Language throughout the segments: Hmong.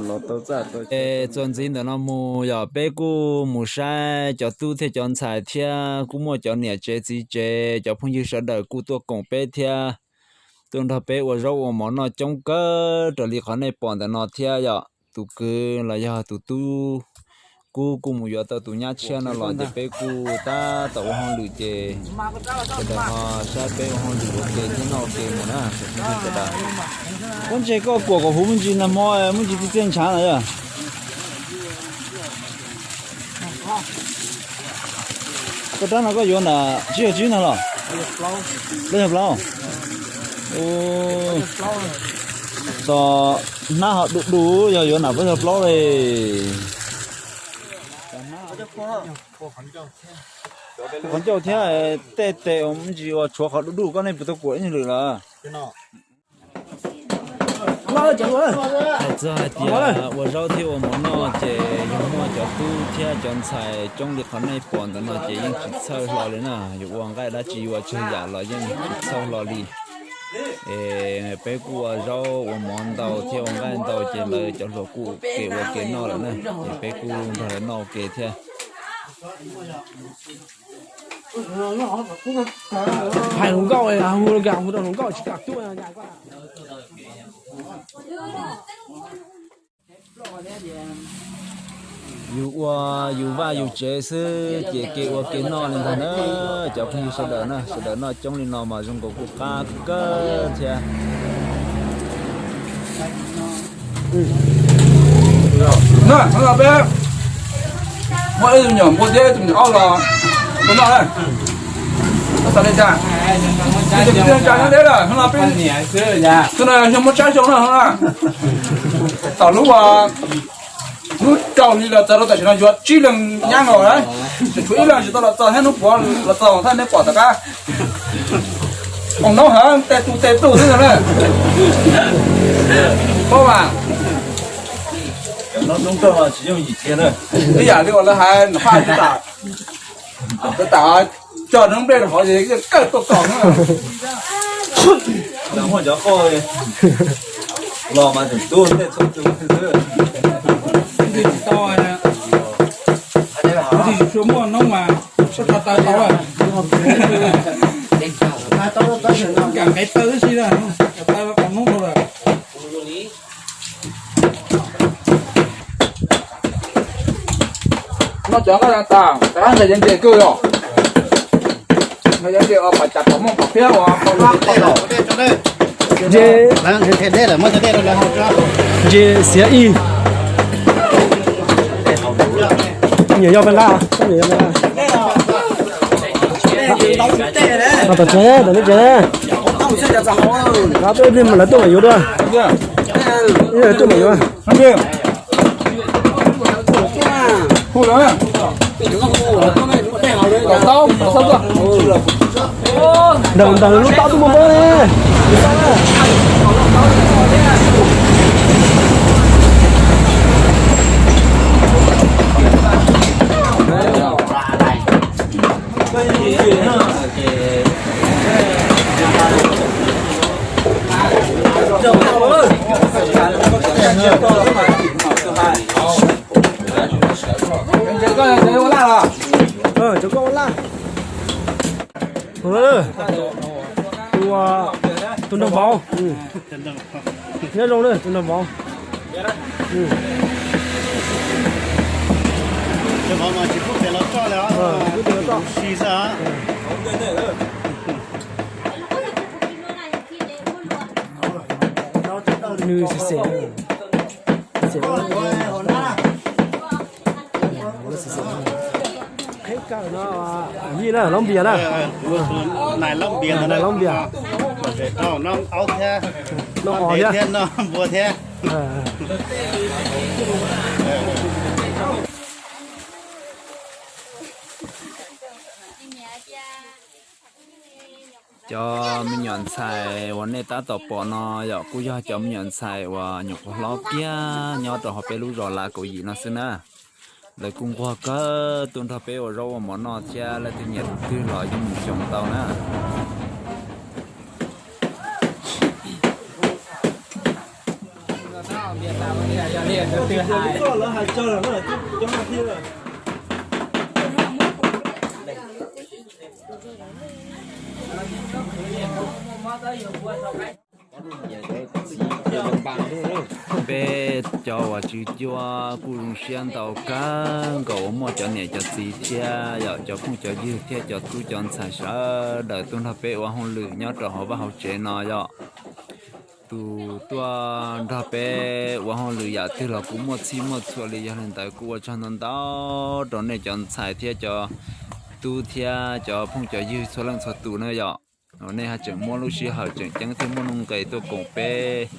Los tau txaj tau. Txuas ntxiv ntawm no mus yog peb kuj mus saib cov tub thiab cov ntxhais thiab kuj muaj cov niam tsev txiv tsev cov phooj ywg sawv daws kuj tuaj koom peb thiab tuaj nrog peb ua zaub ua mov noj coob kawg raws li qhov nej pom ntawm no thiab yom. Tus kwv los yog tus tub kuj kuj mus yuav tau tus nyab tshiab no los ces peb kuj tab tom ua hauj lwm ces sawv daws ho saib peb ua hauj lwm ua ke thiab noj ua ke mus na. Pob ntseg koj kuam kom huv me ntsis nag hmo me ntsis txiaj txiaj ntshav na yom. Koj rab no koj yuav nram tsib caug tsib ntag los? Plaub caug plaub. Tos hnab ho du du yog yuav nram plaub caug plaub li. Qhov ncauj thiab tej tes ua me ntsis uas tshuav qhov du du koj nej puas tau kuam ib nyuag lwm lawm? Hais txog hais tias ua zaub thiab ua mov noj ces yog muaj cov tub thiab cov ntxhais coob li qhov nej pom ntawm no ces yeej tsis txhawj hlo li na. Yuav ua nqaij dab tsi ua tsawg yam los yeej tsis txhawj hlo li. Es peb kuj ua zaub ua mov ntau thiab ua nqaij ntau ces lawv cov hluas kuj ke ua ke noj lawm na. Ces peb kuj nrog lawv noj ua ke thiab. Hais hluas nkauj, hu rau nkauj, hu rau hluas nkauj tsis kam tuaj. Yus ua yus vaj yus tsev xwb ces kev ua kev noj li ntag na. Cov phooj ywg sawv daws na, sawv daws noj coob li no mas zoo nkaus kuj qab kawg thiab. Na, hnub no peb muaj ib tug me nyuam npua thiab ib tug me nyuam aub los ua noj na. Koj xav li cas? Ib tug me nyuam cas nyob deb lawm, hnub no peb, hnub no yog muab tsab xyoo na, hnub no tom lub, lub rau hli los txog rau tam sim no yuav tsib leeg nyab nkaus na. Tseem tshuav ib leeg tsis tau los txog thiab, hnub puav los txog thiab, nej pom tom qab. Ua noj heev, tej tug tej tug xwb na. Paub mas, ib yam li uas lawv hais, Nom Phaj tam, tam coj noob nplej rau hauv ces yeej kawg tuaj txog na. Los mas tseem tub tej txhua tus xwb. Tsis tshua muaj noob mas sab taw taw tau lawm. Kam qev taw tib si na, taw qhov noob rau lawm. Noj cov nqaij tas, tas nqaij yeev ntses kawg yom. Nqaij yeev ntses uas pam cas pom muaj pom phiab uas pom nab pom los. Ntses, ntses xiav ib. Nyiam yog peb nqaj, nyiam yog peb nqaj. Tom tsev, tom tsev. Peb ib pliag mas lawv tuaj mam yuav dua. Ib pliag lawv tuaj mam yuav. Ntawm ntawm lub taub twb muaj mob ne. Cov koj ua laj. Tus, tus nraug vauv. Nyob zoo na, tus nraug vauv. Nws xes xes, xes xes. Yij na, Laub Npias na. Nais Laub Npias, noj os thiab, noj npua thiab. Cov me nyuam ntxhais uas nej tab tom pom no yom, kuj yog cov me nyuam ntxhais uas nyuam qhuav hlob kiag nyob rau hauv peb lub zos Lav Kaum Yim no xwb na. Lawv kuj nquag kawg tuaj nrog peb ua zaub ua mov noj thiab, leej twg nyiam tus twg los yeej mus xyoo tau na. Peb cov uas tswv cuab kuj zoo siab ntau kawg nkaus uas muaj cov niam cov txiv thiab yom, cov phooj cov ywg thiab cov tub cov ntxhais sawv daws tuaj nrog peb ua hauj lwm nyob rau hauv vaj hauv tsev no yom. Tus tuaj nrog peb ua hauj lwm yam twg los kuj muaj txhij muaj txhua li, yog li ntawd kuj ua tsaug ntau ntau rau nej cov ntxhais thiab cov tub thiab cov phooj cov ywg txhua leej txhua tus na yom. Nej haj tseem muab lub sij hawm tseem ceeb thiab muaj nuj nqis tuaj koom peb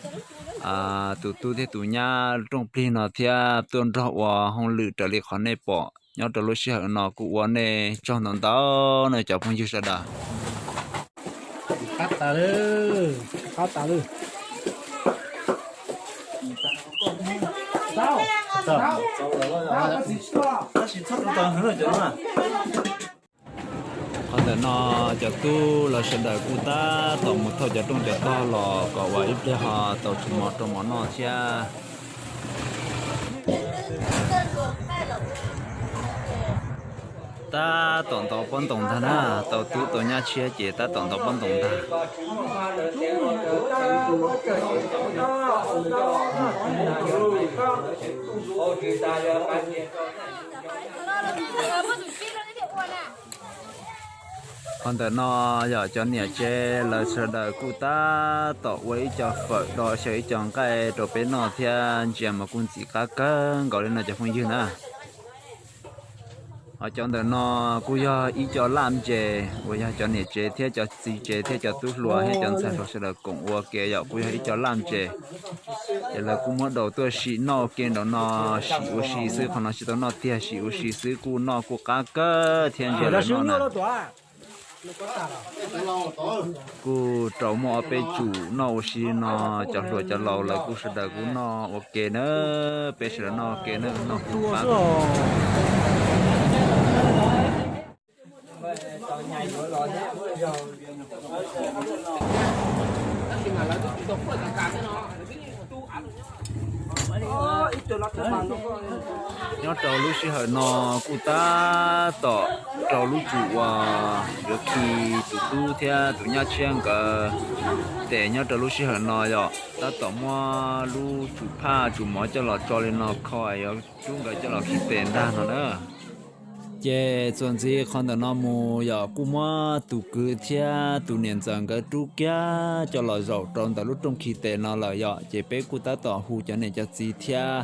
tus tub thiab tus nyab rooj plig no thiab tuaj nrog ua hauj lwm raws li qhov nej pom nyob rau lub sij hawm no kuj ua nej tsaug ntau ntau na cov phooj ywg sawv daws. Qhov ntawm no cov tub lawv sawv daws kuj tab tom mus thauj cov rooj cov tog los kom ua ib pliag ho tau tshuaj mov rau mov noj thiab. Tab tom ntaus pob ntoos ntag na, tau tub tau nyab tshiab ces tab tom ntaus pob ntoos ntag. Qhov ntawm no yog cov niam tsev lawv sawv daws kuj tab tom ua ib co fawm do xyaw ib co nqaij rau peb noj thiab ntsia mas kuj ntxim qab kawg nkaus li no cov phooj ywg na. Ho cov ntawm no kuj yog ib co laj ntses uas yog cov niam tsev thiab cov txiv tsev thiab cov tub hluas thiab cov ntxhais hluas sawv daws koom ua ke yom, kuj yog ib co laj ntses. Ces lawv kuj muab daus tuaj sim noj ua ke nraum no, sim ua si xwb, qhov no tsis tau noj tiag, sim ua si xwb kuj noj kuj qab kawg thiab ntsia lawv noj na. Kuj rau muaj ob peb tsum noj ua si no, cov hluas cov laus lawv kuj sawv daws kuj noj ua ke na, peb sawv daws noj ua ke na, noj kuj qab. Nyob rau lub sij hawm no kuj tab tom rau lub tsum uas yuav khi tus tub thiab tus nyab tshiab nkawd tes. Nyob rau lub sij hawm no yog tab tom muab lub tsum phaj tsum mov coj los tso li no kho yuav rub nkawd coj los khi tes ntag no na. Ces txuas ntxiv qhov ntawm no mus yog kuj muab tus kwv thiab tus niam ntxawm nkawd rub kiag coj los zaum rau ntawm lub rooj khi tes no lawm yom. Ces peb kuj tab tom hu cov niam cov txiv thiab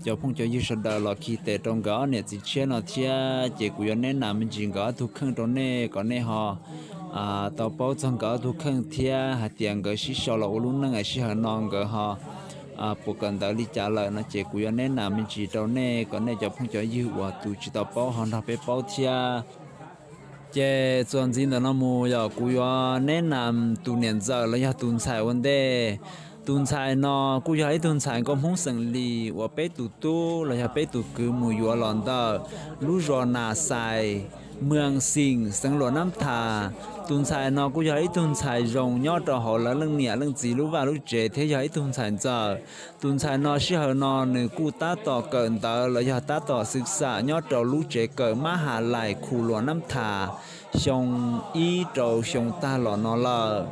cov phooj cov ywg sawv daws los khi tes rau nkawd ob niam txiv tshiab no thiab. Ces kuv yuav neb nas me ntsis nkawd ob tug kheej rau nej kom nej ho tau paub txog nkawd ob tug kheej thiab hais tias nkawd sib sau los ua lub neej es sij hawm no nkawd ho puas kawm ntawv li cas lawm no. Ces kuv yuav neb nas me ntsis rau nej kom nej cov phooj cov ywg uas tus tsis tau paub ho nrog peb paub thiab. Ces txuas ntxiv ntawm no mus yog kuv yuav neb nas tus niam ntxawm los yog tus ntxhais ua ntej. Tus ntxhais no kuj yog ib tug ntxhais nkauj Hmoob xeem Lis uas peb tus tub los yog peb tus kwv mus yuav los ntawm lub zos Nas Xais, mwees Xeem, xeev Luam Nab Thas. Tus ntxhais no kuj yog ib tug ntxhais zoo nyob rau hauv lawv leej niam leej txiv lub vaj lub tsev thiab yog ib tug ntxhais ntxawm. Tus ntxhais no sij hawm no nws kuj tab tom kawm ntawv los yog tab tom xwv xam nyob rau lub tsev kawm Mab Ha Lais Khu Luam Nab Thas xyoo ib rau xyoo tag los no lawm.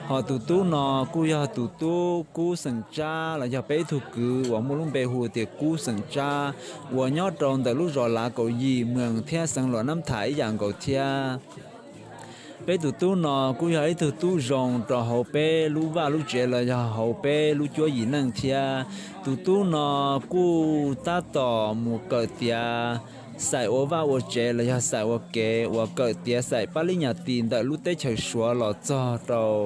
Ho tus tub no kuj yog tus tub Kub xeem Tsab los yog peb ib tug kwv uas muaj lub npe hu tias Kub xeem Tsab uas nyob rau ntawm lub zos Lav Kaum Yim, mwees thiab xeev Luam Nab Thas ib yam nkaus thiab. Peb tus tub no kuj yog ib tug tub zoo rau hauv peb lub vaj lub tsev los yog hauv peb lub cuab yim neej thiab. Tus tub no kuj tab tom mus kawm tiav xaim ua vaj ua tsev los yog xaim ua kev uas kawm tiav xaim pab lib nyas tis ntawm lub teb chaws Suav los txog rau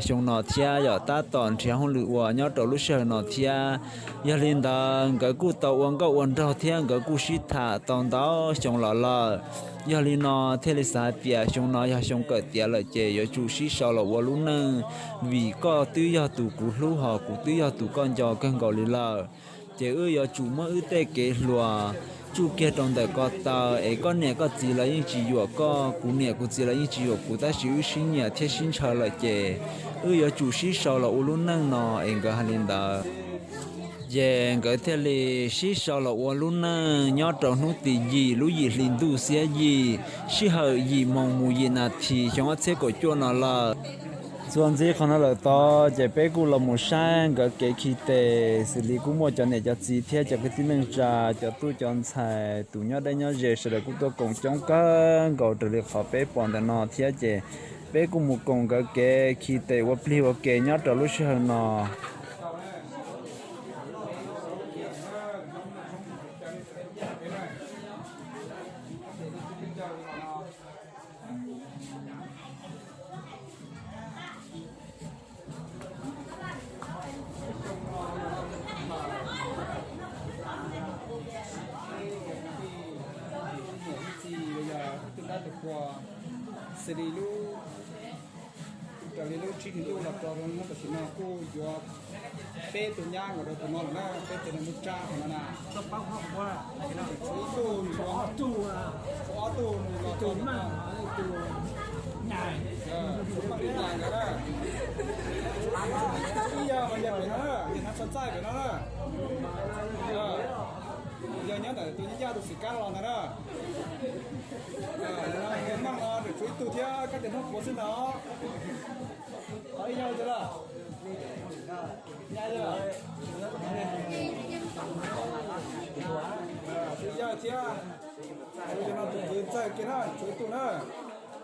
xyoo no thiab yog tab tom nrhiav hauj lwm ua nyob rau lub sij hawm no thiab. Yog li ntawd nkawd kuj tau ua nkauj ua nraug thiab nkawd kuj sib tham tau ntau xyoo los lawm. Yog li no thiaj li xav hais tias xyoo no yog xyoo kawm tiav lawm ces yuav tsum sib sau los ua lub neej, vim koj twb yog tus kuv hlub hos kuv twb yog tus koj nco kawg nkaus li lawm. Ces wb yuav tsum muab wb tej kev hluas tsuj kiag rau ntawm ko taw es koj niam koj txiv los yeej tsis yuam koj, kuv niam kuv txiv los yeej tsis yuam kuv, tab sis wb sib nyiam thiab sib ntshaw lawm ces wb yuav tsum sib sau los ua lub neej no es nkawd hais li ntawd. Ces nkawd thiaj li sib sau los ua lub neej nyob rau hnub tim yim lub yim hli ntuj xiab yim, sij hawm yim moos mus yim nas this xyoo ob txhiab kaum cuaj no lawm. Txuas ntxiv qhov no lawm tod ces peb kuj los mus saib nkawd kev khi tes, xws li kuj muaj cov niam cov txiv thiab cov kwv tij neej tsa, cov tub cov ntxhais, tus nyob deb nyob ze sawv daws kuj tuaj koom coob kawg nkaus raws li qhov peb pom ntawm no thiab ces peb kuj mus koom nkawd kev khi tes ua plig ua ke nyob rau lub sij hawm no. Xws li lub, raws li lub tsib hlis ntuj los txog rau hnub tam sim no kuj yuav peb tug nyab nkaus rau tus no lawm na, peb tus no muab tsab qhov no na. Tshuav ib tug nws los, tshuav ob tug nws los, tshuav Maj Li Nyas nkawd na. Ib yawg mas yog pem no na, yog hnav txhua txaij pem no na. Yog nyob ntawm tus nyab ncaj tus xwm kab los ntawd na. Noj no tshuav ib tug thiab, kab tias hnub puav xwb ntag. Ib yawg tiag lawm. Ib yawg thiab. Tus no tus kwv ntxawg kiag na, tshuav ib tug na.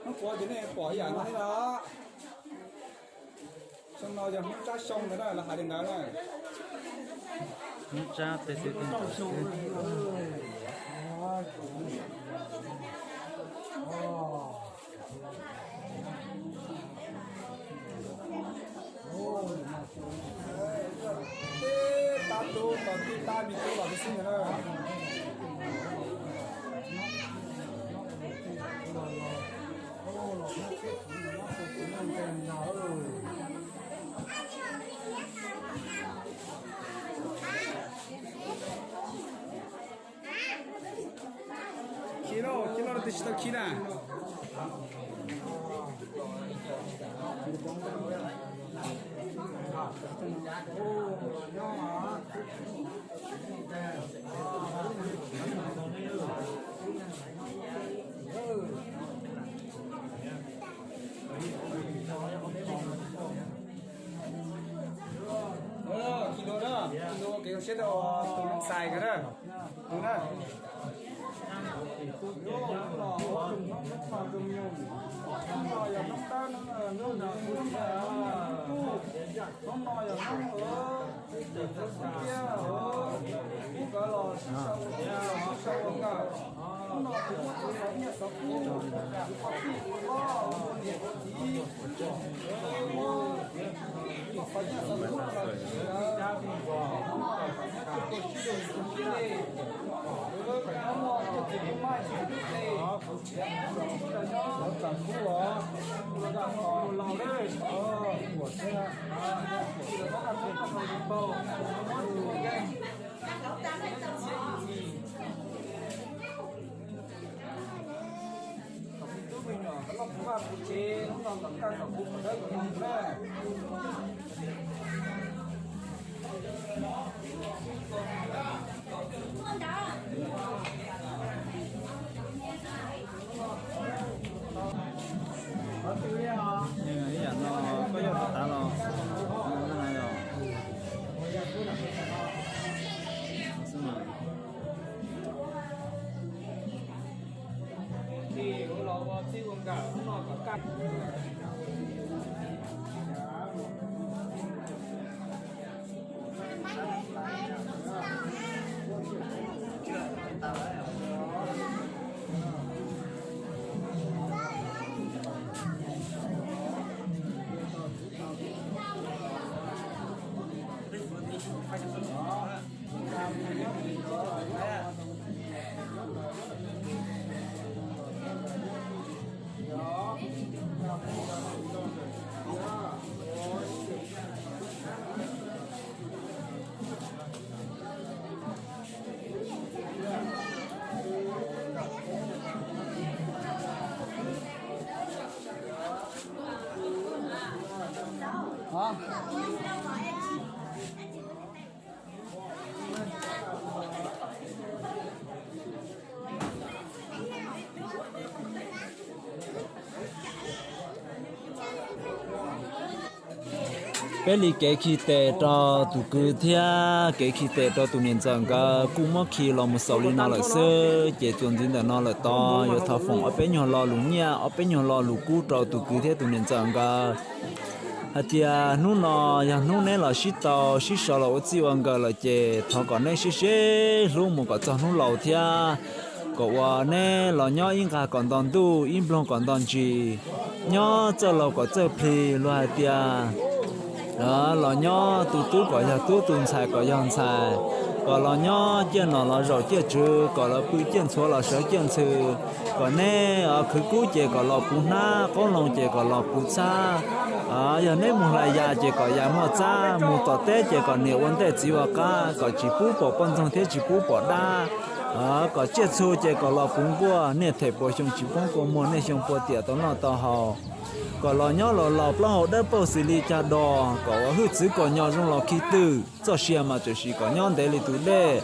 Hnub puav ces nej pom ib yam no thiab los. Xyoo no yog hnub tsab xyoo ntawd na, lawv hais li ntawd na. Hnub tsab peb xwb. Teb tab tub tau tib tab me tub los tib xwb na. Khi lauj, khi lauj, leej twg tsis tau khi na. Khi dua na, khi dua kev zoo siab rau tus Nooj Xais nkawd na. Tus na. Hnub no yog hnub, hnub no yog hnub, hnub no yog hnub, hnub tiag, hnub nkawd los sib sau, sib sau ua nkawm. Hnub no kuv muab kuv xov nyiaj xov kub, kuv qhov txij kuv hlob, kuv niam kuv txiv, kuv xov nyiaj xov kub los tsis nkawd, hnub no kuv muab kuv sib dua kuv sib le. Hnub no kuv txiv kuv maj tsis kuv tub le. Hnub no kuv tsis los nyob, kuv los txam kub los, kuv los txam kub los laus le. Kuv thiab, kuv los txam kub los laus li pau, kuv muab kuv ua nkeeg. Tub me nyuam loj kuv vaj kuv tsev, hnub no kom kaj kom kuv kom dawb kom zoo na. Ib yam no koj yog rau tav los, Peb li kev khi tes rau tus kwv thiab kev khi tes rau tus niam ntxawm nkawd kuj muab khi los mus xaus li no lawm xwb. Ces txuas ntxiv ntawm no lawm tod yuav thov foom ob peb nyuag lo lus nyiaj, ob peb nyuag lo lus kub rau tus kwv thiab tus niam ntxawm nkawd hais tias hnub no yog hnub neb los sib tau sib so los ua txij ua nkawm lawm ces thov kom neb sib sib hlub mus kom txog hnub laus thiab kom uas neb los nyob ib nqag kom nto ntuj, ib nploog kom nto ntsis, nyob txawj laus kom txawj plig, luag hais tias los nyob tus tub kom yog tub, tus ntxhais kom yog ntxhais, kom los nyob ciaj nom los zaum ciaj tswv, kom los pw ciaj ntxhuav los sawv ciaj ntxhw, kom neb khwv kub ces kom los puv hnab, qoob loo ces kom los puv txhab, yog neb mus hlais yas ces kom yas muaj txab, mus tom teb ces kom niam ua ntej txiv ua qab, kom tsis pub pom poj ntxoog thiab tsis pub pom dab, kom tsiaj txhu ces kom los puv nkuaj, niaj them puas xyoo tsis poob kua muag, niaj xyoo pua tiam tau noj tau haus, kom los nyob los laus plaub hau dawb paug xws li cag dos, kom ua hwj txwv kom nyo zoo los khi twm, txoj sia mas txawm sis kom nyob ntev li tus dej,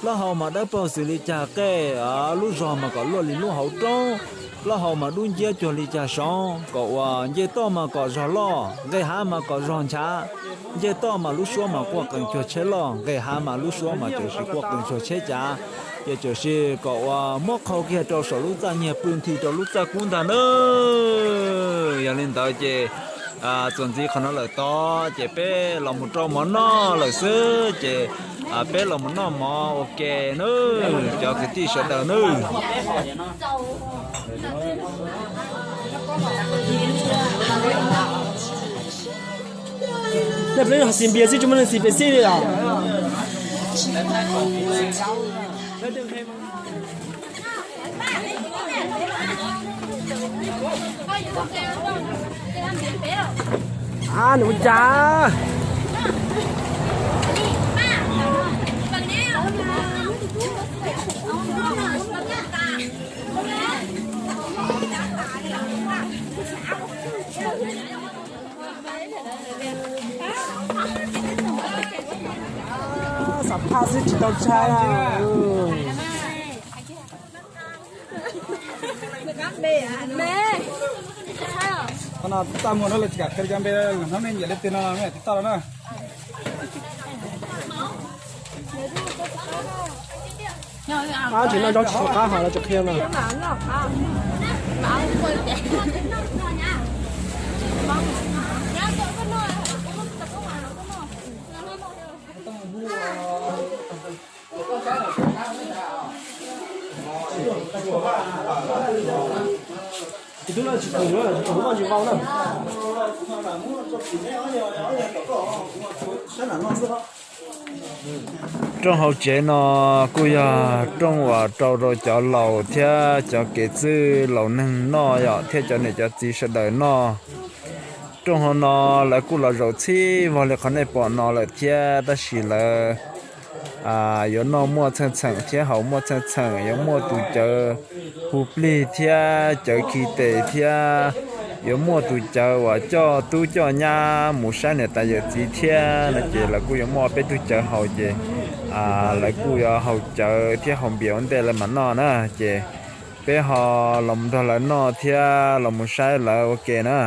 plaub hau mas dawb paug xws li cag qej, lub zog mas kom luaj li lub hauv roob, plaub hau mas dub nciab cuag li cag saud, kom uas nce toj mas kom zog loj, nqes hav mas kom zog nchav, nce toj mas lub suab mas quaj qees cuag tsheb loj, nqes hav mas lub suab mas txawm sis quaj qees cuag tsheb cav, ces txawm sis kom uas muab qhau kiag rau saum lub txaj nyiag pw nthi rau lub txaj kub ntag na. Yog li ntawd ces txuas ntxiv qhov no lawm tod ces peb los mus rau mov noj lawm xwb ces peb los mus noj mov ua ke nawb cov kwv tij sawv daws nawb. Nej peb ho xis npias xwb tsis muaj neeg xis pes xij li os. Nws ua cas? Xam phaj xwb tsis tau tshai. Qhov no txaj muag no lawv tsis kam qhia cov npe, hnub nej nyiam leej twg no nej tib toj los na. Ab, tsis noj zaub tsis tshua qab hos lawv tsis qhia no. Rooj hauv tsev no kuj yog rooj uas rau rau cov laus thiab cov kev txwj laus neeg noj yom, thiab cov niam cov txiv sawv daws noj. Rooj hauv no lawv kuj los zaum txhij vog li qhov nej pom no lawm thiab, tab sis lawv yuav noj muaj txheej txheem thiab haus muaj txheej txheem, yuav muaj tus cawv hu plig thiab cawv khi tes thiab yuav muaj tus cawv uas coj tub coj nyab mus saib niam tais yawm txiv thiab no ces lawv kuj yuav muaj peb tug cawv haus ces lawv kuj yuav haus cawv thiab haus npias ua ntej lawv mam noj na. Ces peb ho los mus nrog lawv noj thiab los mus saib lawv ua ke na.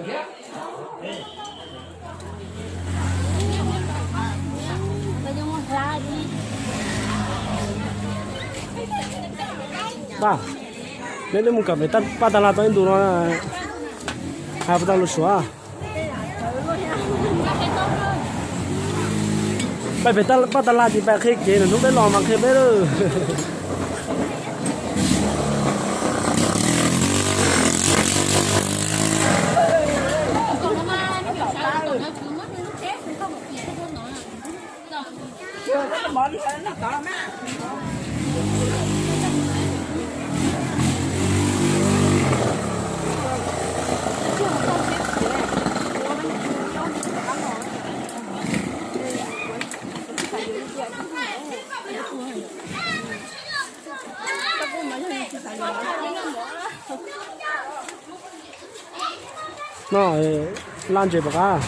Paj, neb twb mus kawm pem paj tas las tau ib ntus no, hais puas tau lus Suav? Paj pem paj tas las ces pab qhia kev, nws hnub peb los mas qhia peb lawm. No, laj ntses puas qab?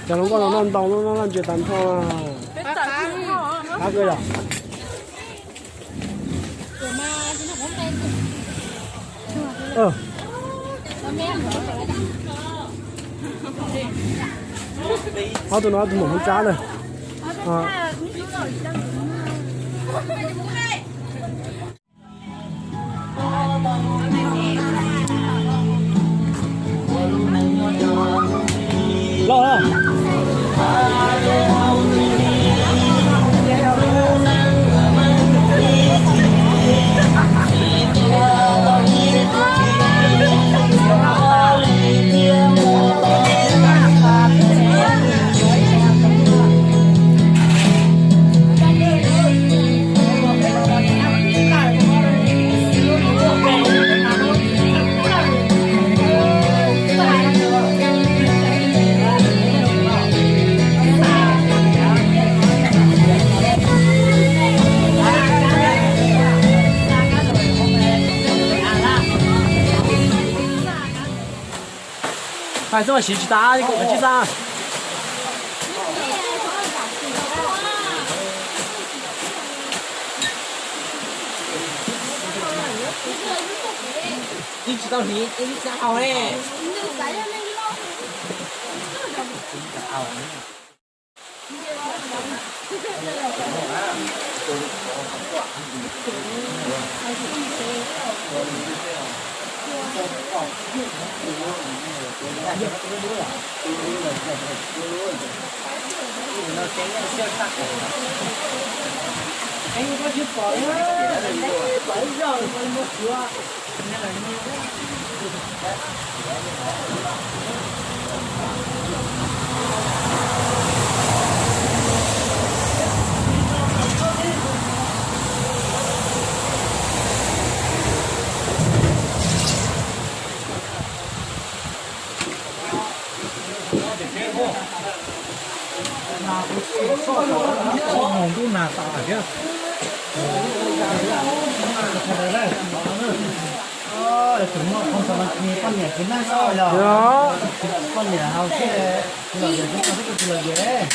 Cov hluas nkauj no noj ntau, noj laj ntses tas nrho. Qab kawg yom. Ob tug no ob tug maum hoob tsab na. Los. Hais txog mas siv tsis tas, tsis tas. Ib tsis tau hliv, ib tsis tau haus ne.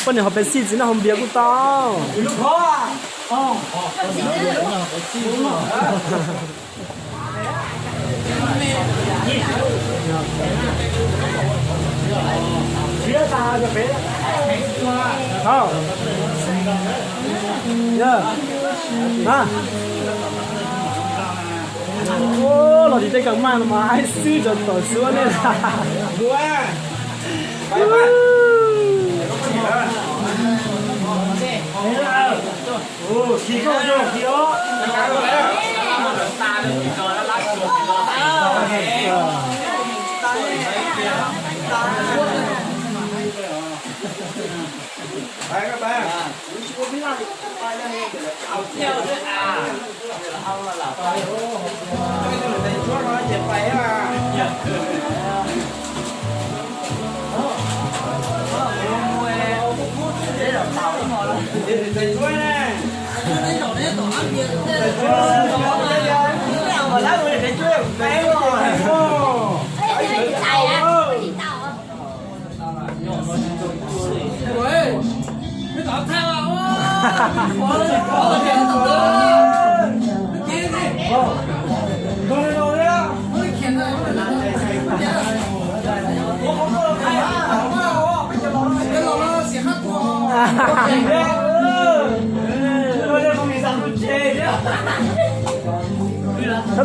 Poj niam ho pes xij txiv neej haus npias kuj tau. Los tim tej kaw maj no mas haib xwb, cov tom xwb nej.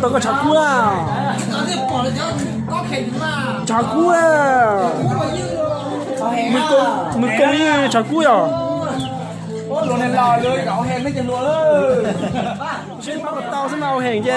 Tau koj tshav kub na. Tshav kub na. Mus koom yeej tshav kub yom. Seb pab kom tau xwb mas ua heem ces.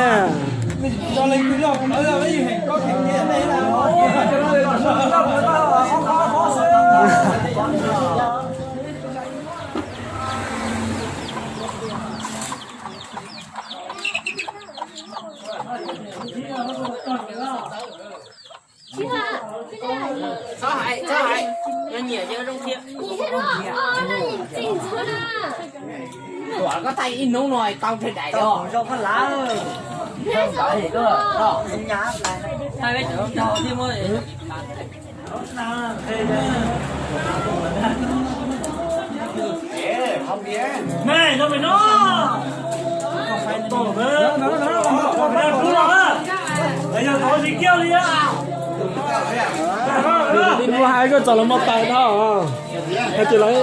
Txhob hais, txhob hais, yog nyiam ces zoo thiab. Tuam koj thaij ib hnub no tau nrhiav daim os. Ib hnub hais koj txog los muaj tais no. Hais tias lawv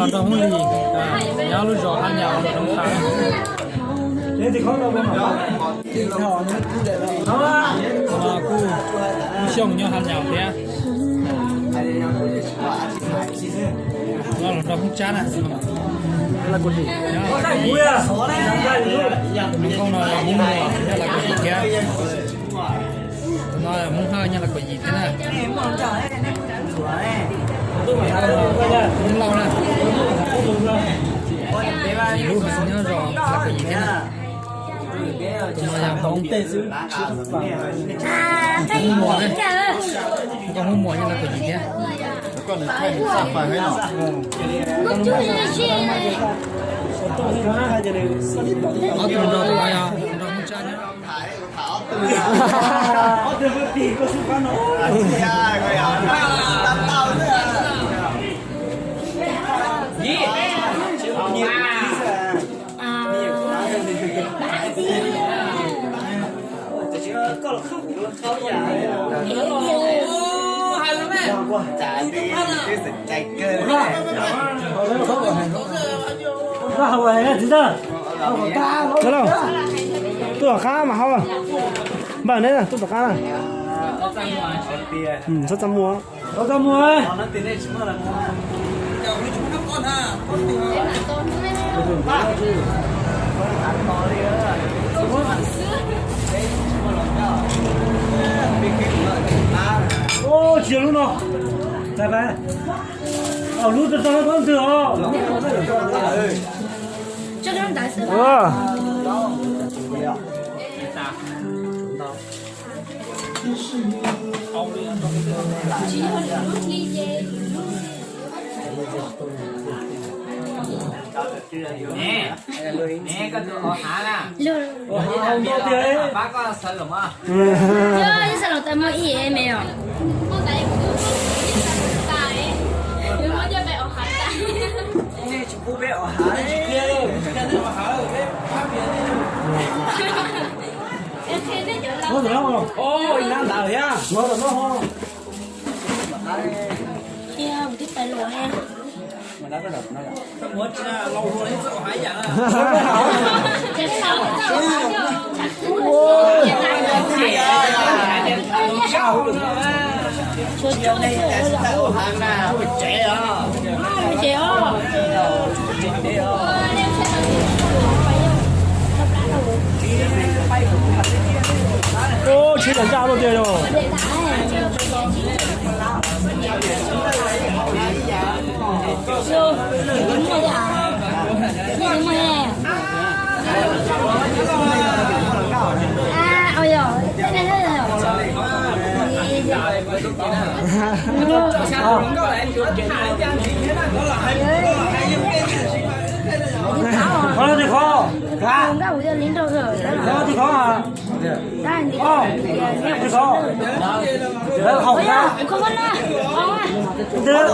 Los rau Hmoob Lis, nyob lub zos Haj Nyas, Loos Roob Thab. Kuj ib xyooj nyob Haj Nyas thiab. No los rau Hmoob Tsab na. Hmoob Koob no Hmoob Muas nyob Lav Kaum Yim thiab. Tus no Hmoob Hawj nyob Lav Kaum Yim thiab na. Hmoob Lauj na. Ib lub nyob zos Lav Kaum Yim thiab na. Tus no yog Hmoob Muas, Hmoob Muas nyob Lav Kaum Yim thiab. Ob tug nrog tus no yog nrog Hmoob Tsab nyob. Tub tom qab mas haus. Npawg ne, tub tom qab na. Txhob txaj muag. Txhob txaj muag. Tsis yog lub no. Lub txog txog ntwg os. Ub, tsheb cov ncaj luaj tiag yog. Qhov no twg qhov? Qhov no twg qhov? Twg qhov? Lawv haus qhov? Twg?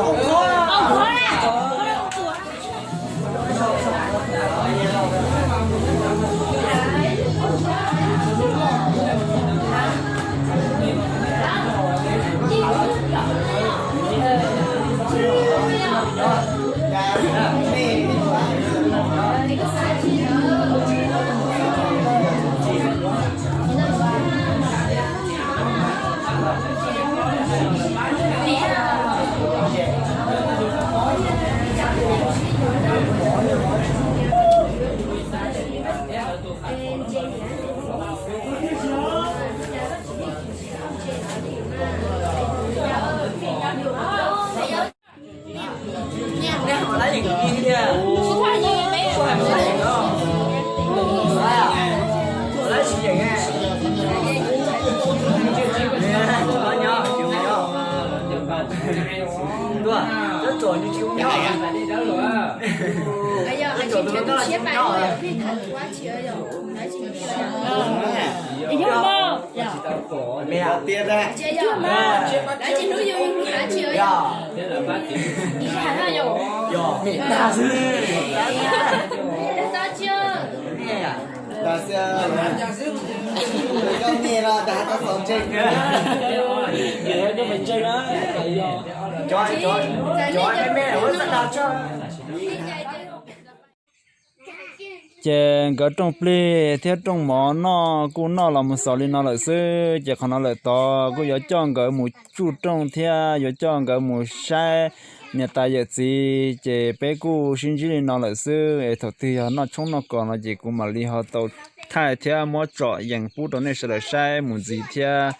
Ces nkawd rooj plig thiab rooj mov noj kuj noj los mus xaus li no lawm xwb, ces qhov no lawm tod kuj yuav coj nkawd mus tsuj rooj thiab yuav coj nkawd mus saib niam tais yawm txiv, ces peb kuj sib ntsib li no lawm xwb es thaum twg yog noj tshoob noj kos no ces kuv mam li ho tau thaij thiab muab tsom yees pub rau nej sawv daws saib mus ntxiv thiab.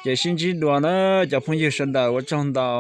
Ces sib ntsib dua na cov phooj ywg sawv daws, ua tsaug ntau.